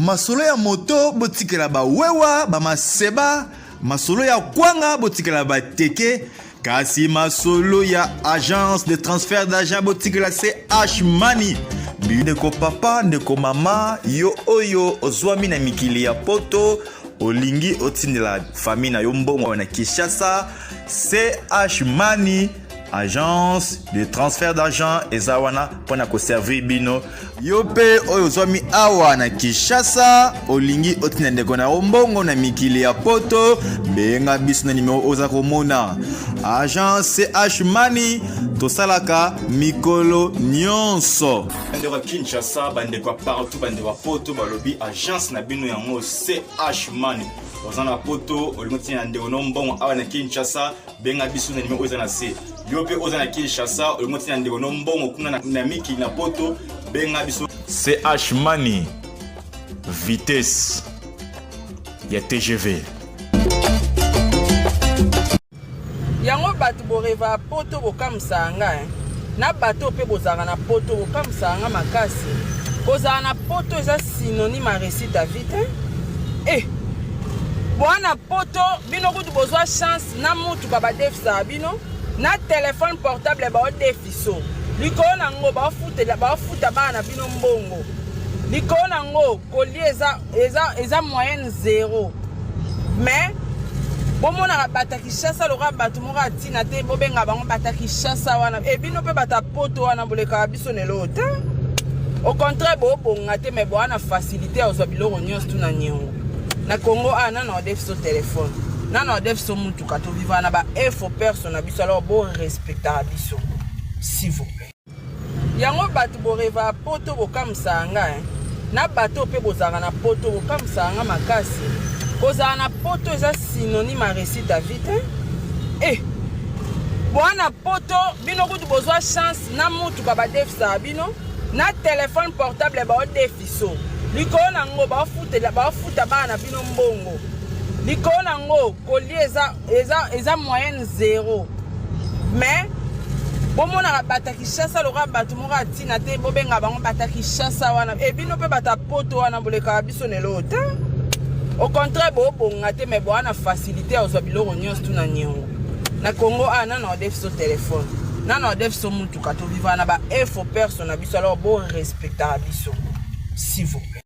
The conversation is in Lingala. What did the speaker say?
Masolo ya moto botikela ba wewa, ba maseba, masolo ya kwanga botikela ba teke, kasi masolo ya agence de transfert d'argent botikela CH Money. Ndeko papa, ndeko mama, yo oyo ozwami na mikili ya poto, olingi otindela famille na yo mbongo na Kinshasa, CH Money agence de transfert d'argent eza wana mpo na koservir bino. Yo mpe oyo ozwami awa na Kinshasa, olingi otinda ndeko na yo mbongo na mikili ya poto, benga biso na nimero oza komona. Agence CH Money, tosalaka mikolo nyonso. Bandeko ya Kinshasa, bandeko ya partout, bandeko ya poto, balobi agence na bino yango CH Money. Oza na poto, olingi otinda ndeko na mbongo awa na Kinshasa, benga biso na nimero oyo eza na se. Yo mpe oza na Kinshasa, olingi otinda ndeko no mbongo kuna na mikili na poto, benga biso. CH Money, vitesse ya TGV. Yango bato boreva poto bokamwisaka nga, eh. Na bato mpe bozalaka na poto bokamwisaka nga makasi. Kozala na poto eza synonyme ya réussite ya vie te. Eh, bwana poto bino kutu bozwa chance na mutuka badefisaka bino, na telefone portable baodefiso likolo nango, baofuta bana na bino mbongo likolo nango, kolia eza moyenne zero. Mais bomonaka bato ya Kinshasa lokola bato moko ya ntina te, bobenga bango bato ya Kinshasa wana. E bino mpe bato ya poto wana bolekaka biso na eloko te, au contraire bobonga te, mais boa na facilité ya kozwa biloko nyonso tu na niongo. Na Congo a nana odefiso telefone, nana odefiso mutuka, tovivaka na ba efo perso na biso. Alors borespectaka biso, s'il vous plaît. Yango bato boreva poto bokamwisaka nga, eh. Na bato mpe bozalaka na poto bokamwisaka nga makasi. Kozala na poto eza synonyme ya réussite ya vie te. Eh, bwana poto bino kutu bozwa chance na mutuka badefisaka bino, na telefone portable baodefiso likolo nango, baofuta bana na bino mbongo likolo nango, kolia eza moyenne zero. Mais bomonaka bato ya Kinshasa lokola bato moko ya ntina te, bobenga bango bato ya Kinshasa wana. E bino mpe bato ya poto wana bolekaka biso na eloko te, au contraire bobonga te, mais boa na facilité ya kozwa biloko nyonso tu na niongo. Na Congo a nana odefiso telefone, nana odefiso mutuka, tovivaka na ba efo perso na biso. Alors borespectaka biso, s'il vous plaît.